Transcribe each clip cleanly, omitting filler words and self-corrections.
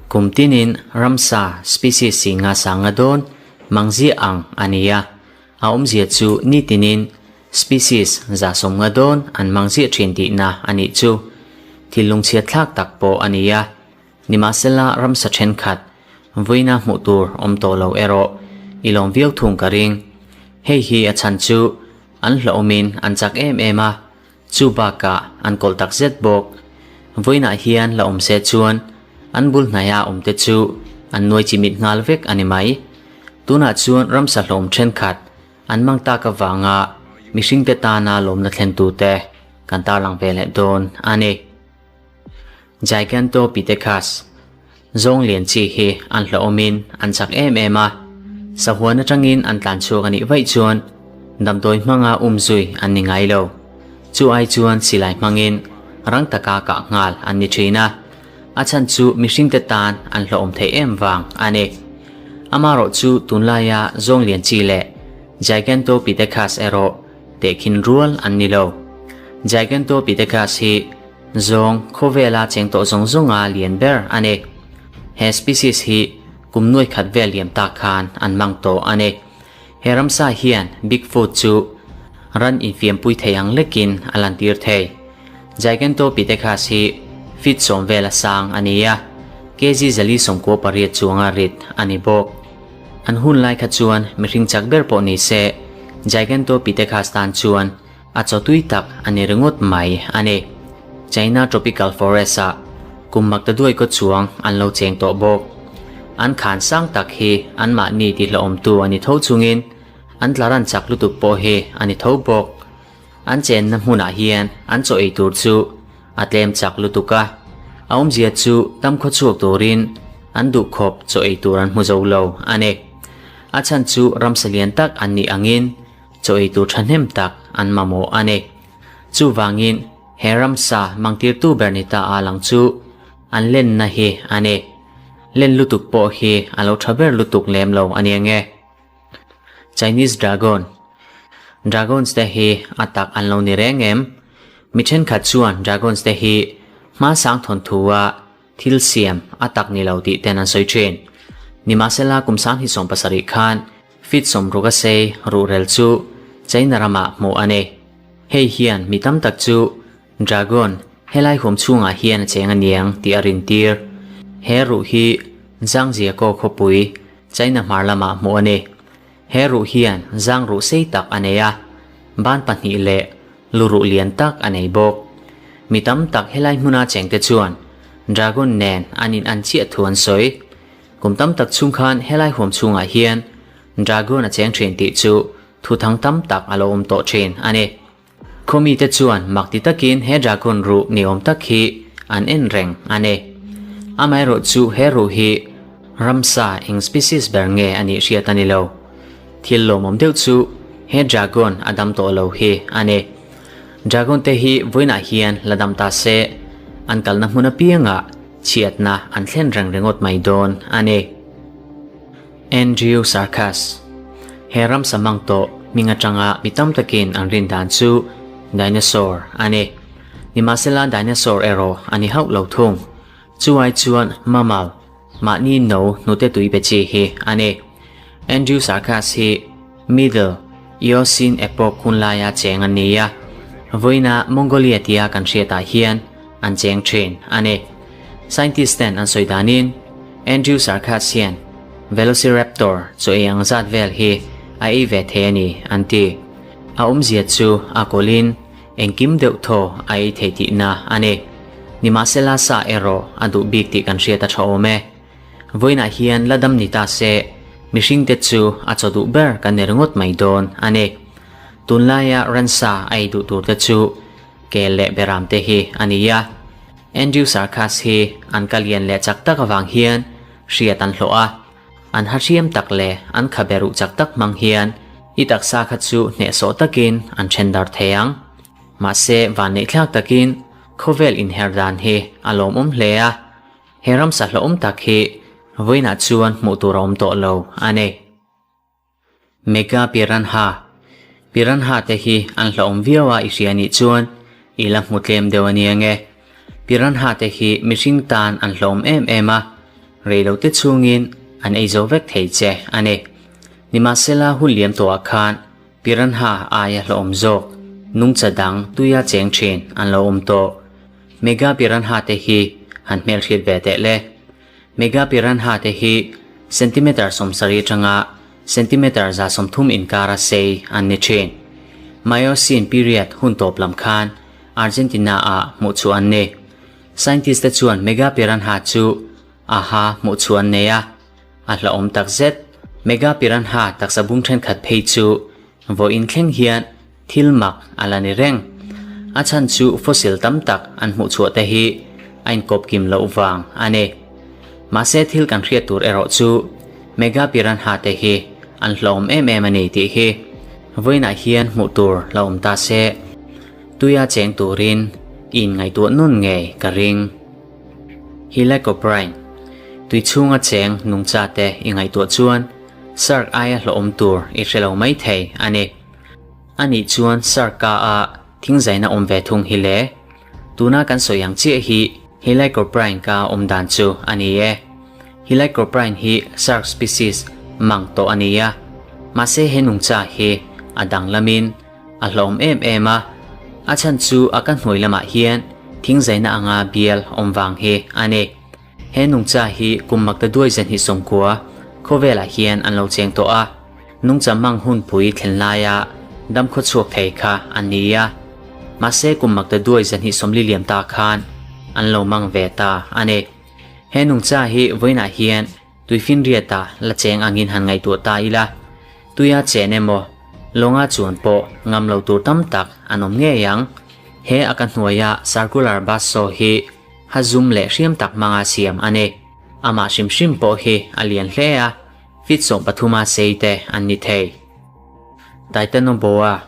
Kum tinin ramsa species singa sanga dawn mangzia ang a ni a, a awmzia chu nitinin species 150 dawn an mangzia thin tihna a nih chu. Thil lungchhiat thlak tak pawh a ni a, nimahsela ramsa thenkhat vawiina hmuh tur awm tawh lo erawh i lawm viau thung ka ring. Hei hi a chhan chu an hlauhawmin an chak em em a, Chu bakah an kawlh tak zet bawk. Vawiinah hian la awm se chuan an bul hnaia awmte chu an nuai chimit nghal vek a ni mai. Tunah chuan ramsa hlawm thenkhat an mang tak avanga mihringte tana lawmna thlentute kan tarlang ve leh dawn a ni. Gigantopithecus zawng lian chi hi an hlauhawmin an chak em em a, sahuan atangin an tlan chhuak a nih vaih chuan damdawi hmanga um zui an ni ngai lo. Chu ai chuan silai hmangin rang taka kah nghal an ni thin a, a chhan chu mihringte tan an hlauhawm theih em vang a ni. Amaherawh chu tunlaia zawng lian chi leh Gigantopithecus erawh tehkhin rual an ni lo. Gigantopithecus hi Zawng, khawvela cheng tawh zawng zawnga lian ber a ni. He species hi kum nuai khat vel liam tak khan an mang tawh a ni. He ramsa hian Bigfoot chu ran infiampui thei ang lekin a lantir thei. Gigantopithecus hi feet 10 vela sang a ni a, kg 498 chuanga rit a ni bawk. An hun lai kha chuan mihring chak ber pawh ni se, Gigantopithecus tan chuan A chaw tui tak a ni ringawt mai a ni. China Tropical Forest ah kum mak ta duai kaw chuang an lo cheng tawh bawk. An khan sang tak hi anmahni ti hlauhawmtu a ni tho chungin an tlaran chak lutuk pawh hi a ni tho bawk. An chenna hmunah hian an chaw ei tur chu a tlem chak lutuk a, a awmzia chu tam khaw chhuak turin an duhkhawp chaw ei tur an hmu zo lo a ni. A chhan chu ramsa lian tak an nih angin Chaw ei tur thahnem tak an mamawh a ni. Chuvangin he ramsa mangtirtu ber ni ta a lang chu an lenna hi a ni. Len lutuk pawh hi a lo tha ber lutuk lem lo a ni ange. Chinese Dragon Dragons te hi a tak an lo ni reng em? Mi thenkhat chuan dragons te hi hmasang thawnthua Thil siam a tak ni lo tih ten an sawi thin. Nimahsela kum 2017 khan feet 60 a sei ruhrel chu China ramah hmuh a ni. Hei hian mi tam tak chu Dragon helai huam chhungah hian a cheng a niang tih a rintir. He ruh hi Zhangjiakou khawpui China hmar lamah hmuh a ni. He ruh hian zang ruh sei tak a nei a, ban pahnih leh Lu ruh lian tak a nei bawk. Mi tam tak helai hmuna chengte chuan Dragon nen an in an chiah thu an sawi. Kum tam tak chhung khan helai huam chhungah hian Dragon a cheng thin tih chu thu thang tam tak a lo awm tawh thin a ni. Khawmite chuan mak ti takin he Dragon ruh ni awm tak hi an en reng a ni. Amaherawh chu he ruh hi ramsa eng species ber nge a nih hriat a ni lo. Thil lawmawm deuh chu he dragon a dam tawh lo hi a ni. Dragon te hi vawiinah hian la dam ta se, an kalna hmun apiangah chhiatna an thlen reng ringawt mai dawn a ni. Andrew Sarkas He ramsa mang tawh hming atanga mi tam takin an rin dan chu dinosaur a ni. Nimahsela dinosaur erawh a ni hauh lo thung. Chuai chuan mammal Mahni no hnute tui pe chi hi a ni. Andrew Sarkas hi Middle Eocene Epoch hun laia cheng an ni a, vawiina Mongolia tia kan hriatah hian an cheng thin a ni. Scientist ten an sawi danin Andrew Sarkas hian Velociraptor chaw ei ang zat vel hi a ei ve thei a ni an ti. A awmzia chu a kawlhin Engkim deuh thaw a ei thei tihna a ni. Nimahsela sa erawh a duh bik tih kan hriat a tha awm e. Vawiinah hian la dam ni ta se, mihringte chu a chaw duh ber kan ni ringawt mai dawn a ni. Tunlaia ransa a ei duh turte chu kel leh beramte hi a ni a. Andrew Sarkas hi an ka lian leh chak tak avang hian hriat an hlawh a. An ha hriam tak leh an khabe ruh chak tak hmang hian i taksa kha chu hnehsawh takin an then dar thei ang. Mahse, vanneihthlak takin khawvel inher dan hi a lawmawm hle a, he ramsa hlauhawm tak hi vawiinah chuan hmuh tur a awm tawh lo a ni. Mega Piranha Piranha te hi an hlauhawm viau a i hria nih chuan i la hmu tlem deuh a ni ange. Piranha te hi mihring tan an hlawm em em a, reilote chhungin an ei zo vek thei che a ni. Nimahsela hun liam tawhah khan Piranha aia hlawm zawk nungcha dang tuia cheng thin an lo awm tawh. Mega Piranha te hi han hmelhriat ve teh le. Mega Piranha te hi centimeter 70 atanga centimeter 130 inkara sei an ni thin. Miocene period hun tawp lam khan Argentina ah hmuh chhuah an ni. Scientist te chuan Mega Piranha chu a ha hmuh chhuah an nei a, a hlauhawm tak zet. Mega Piranha taksa bung thenkhat phei chu vawiin thleng hian thil mak a la ni reng. A chhan chu fossil tam tak an hmuh chhuah te hi a inkawp kim loh vang a ni. Mahse thil kan hriat tur erawh chu Mega Piranha te hi an hlauhawm em em a ni tih hi vawiinah hian hmuh tur la awm ta se. Tuia cheng turin i inngaihtuah nun ngei ka ring. Helicoprine, Tui chhunga cheng nungcha te i ngaihtuah chuan shark aia hlawhawm tur i hre lo mai thei a ni. Anih chuan shark ka a thingzaina awm ve thung hi le. Tuna kan sawi ang chiah hi Helicoprine ka awm dan chu a ni e. Helicoprine hi shark species mang tawh a ni a, mahse he nungcha hi a danglamin A hlawm em em a, a chhan chu a ka hnuai lamah hian thingzaina anga bial awm vang hi a ni. He nungcha hi kum makta duai zahnih 90 khawvelah hian an lo cheng tawh a, nungcha mang hunpui thlen laia dam khaw chhuak thei kha an ni a. Mahse kum makta duai zahnih 40 liam ta khan an lo mang ve ta a ni. He nungcha hi vawiinah hian Tuifinriata la cheng angin han ngaihtuah ta ila, tuia chen emaw, lawnga chuan pawh ngam lo tur tam tak an awm ngei ang. He a ka hnuaia circular bus saw hi ha zum leh hriam tak hmanga siam a ni. Amah hrim hrim pawh hi a lian hle a, feet 13 a sei te an ni thei. Titanoboa,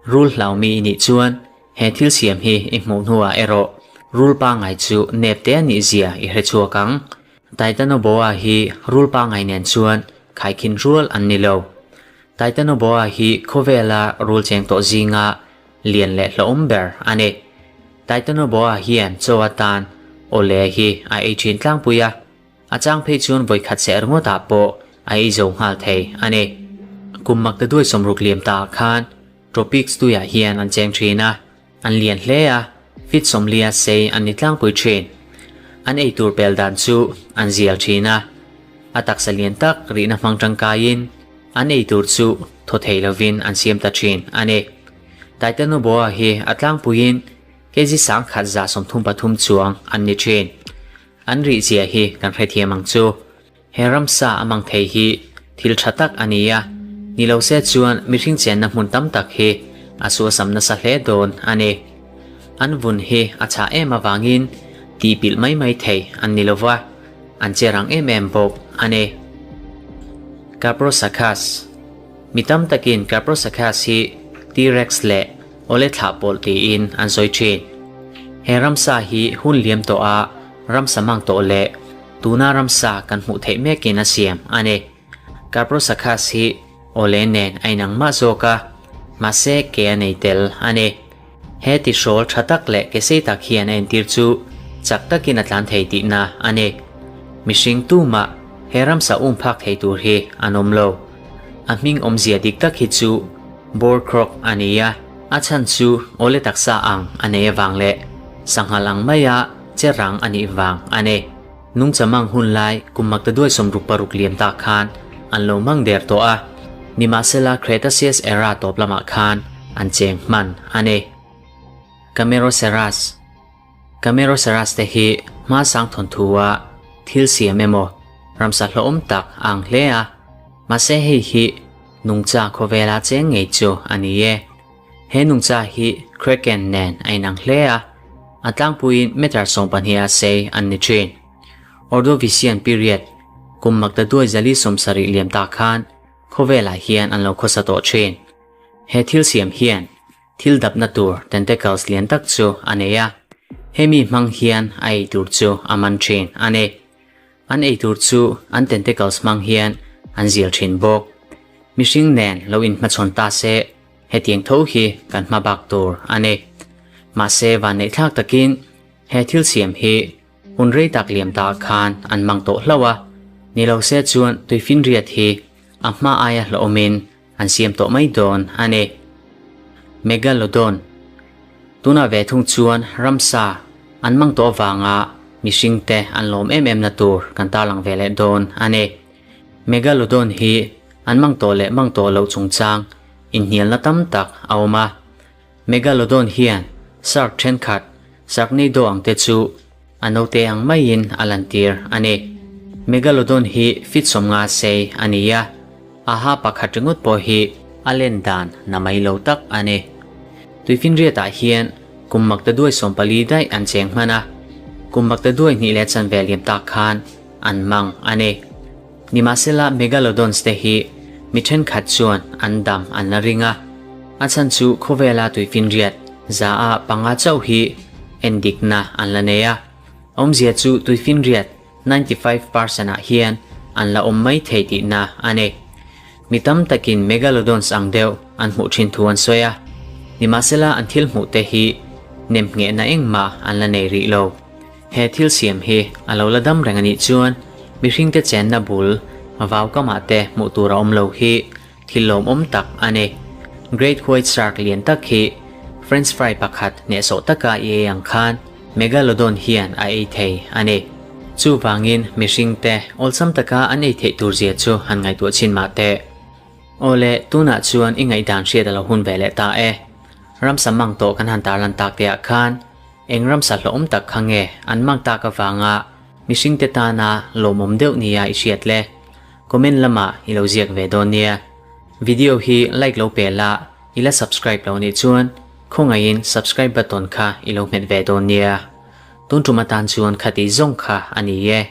Rul hlaumi i nih chuan He thil siam hi i hmuh hnuah erawh rul pangngai chu nep te a nih zia i hre chhuak ang. Titanoboa hi rul pangngai nen chuan khaikhin rual an ni lo. Titanoboa hi khawvela rul cheng tawh zinga lian leh hlauhawm ber a ni. Titanoboa hian chaw atan awle hi a ei thin tlangpui a. A chang phei chuan vawikhat seh ringawtah pawh a ei zo nghal thei a ni. Kum makta duai 60 liam taah khan Tropics tuiah hian an cheng thin a, an lian hle a, feet 40 sei an ni tlangpui thin. An ei tur pel dan chu an zial thin a, a taksa lian tak rihna hmang tangkaiin an ei tur chu thaw thei lovin an siam ta thin a ni. Titanoboa hi a tlangpuiin kg 1133 chuang an ni thin. An rih zia hi kan hrethiam ang chu. He ramsa a mang thei hi thil tha tak a ni a, ni lo se chuan mihring chenna hmun tam tak hi a suasam nasa hle dawn a ni. An vun hi a chhah em avangin tih pilh mai mai thei an ni lova, an che rang em em bawk a ni. Kaprosakhas Mi tam takin Kaprosakhas hi T-Rex leh Awle thlah pawlh tiin an sawi thin. He ramsa hi hun liam tawha ramsa mang tawh leh tuna ramsa kan hmuh theih mekin a siam a ni. Kaprosakhas hi awle nen a inang mah zawk a, mahse ke a nei tel a ni. He tihrawl tha tak leh ke sei tak hian a entir chu chak takin a tlan thei tihna a ni. Mihring tumah he ramsa um phak thei tur hi an awm lo. A hming awmzia dik tak hi chu Boar Croc a ni a, a chhan chu awle taksa ang a nei avang leh sanghal ang maia che rang a nih vang a ni. Nungcha mang hun lai kum makta duai 66 liam tak khan an lo mang der tawh a, nimahsela Cretaceous era tawp lamah khan an cheng hman a ni. Cameroceras Cameroceras te hi hma sang thawnthu-a thil siam emaw ramsa hlawhawm tak a ang hle a, mahse hei hi nungcha khawvela cheng ngei chu a ni e. He nungcha hi Kraken nen a inang hle a, a tlangpuiin meter 12 a sei an ni thin. Ordovician period, kum makta duai 470 liam ta khan khawvelah hian an lo khawsa tawh thin. He thil siam hian thil dapna tur tentacles lian tak chu a nei a, hemi hmang hian a ei tur chu a man thin a ni. An ei tur chu an tentacles hmang hian an zial thin bawk. Mihring nen lo inhmachhawn ta se hetiang tho hi kan hma bak tur a ni. Mahse van neih thlak takin. He thil siam hi hun rei tak liam ta khan an mang tawh hlauh a, ni lo se chuan tuifinriat hi a hma aia hlauhawmin an siam tawh mai dawn a ni. Megalodon Tunah ve thung chuan ramsa an mang tawh avanga mihringte an lawm em em na tur kan tarlang ve leh dawn a ni. Megalodon hi an mang tawh leh mang tawh loh chungchang inhnialna tam tak a awm a. Megalodon hian shark thenkhat, Sharknado ang te chu a naute ang maiin a lantir a ni. Megalodon hi feet 50 sei a ni a, a ha pakhat ringawt pawh hi a len dan na mai lo tak a ni. Tuifinriatah hian kum makta duai 14 daih an cheng hman a, kum makta duai hnih leh chanve liam tak khan an mang a ni. Nimahsela Megalodons te hi mi thenkhat chuan an dam an la ring a, a chhan chu khawvela tuifinriat 5% chauh hi endikna an la nei a, awmzia chu tuifinriat 95% ah hian an la awm mai thei tihna a ni. Mi tam takin Megalodons ang deuh an hmuh thin thu an sawi a, nimahsela an thil hmuh te hi nemnghehna engmah an la nei rih lo. He thil siam hi a lo la dam reng a nih chuan mihringte chenna bul vau kamah te hmuh tur a awm lo hi thil lawmawm tak a ni. Great White Shark lian tak hi French fry pakhat hnehsawh taka i ei ang khan Megalodon hian a ei thei a ni. Chuvangin mihringte awlsam taka an ei theih tur zia chu han ngaihtuah chhin mah teh. Awle, tunah chuan i ngaihdan hriat a lo hun ve leh ta e. Ramsa mang tawh kan han tarlan tak te ah khan Eng ramsa hlawhawm tak kha nge an mang tak avanga mihringte tana lawmawm deuh nia i hriat le? Comment lamah i lo ziak ve dawn nia. Video hi like lo pe la, i la subscribe lo nih chuan khawngaihin subscribe button kha i lo hmet ve dawn nia. Tun tum atan chuan khati zawng kha a ni e.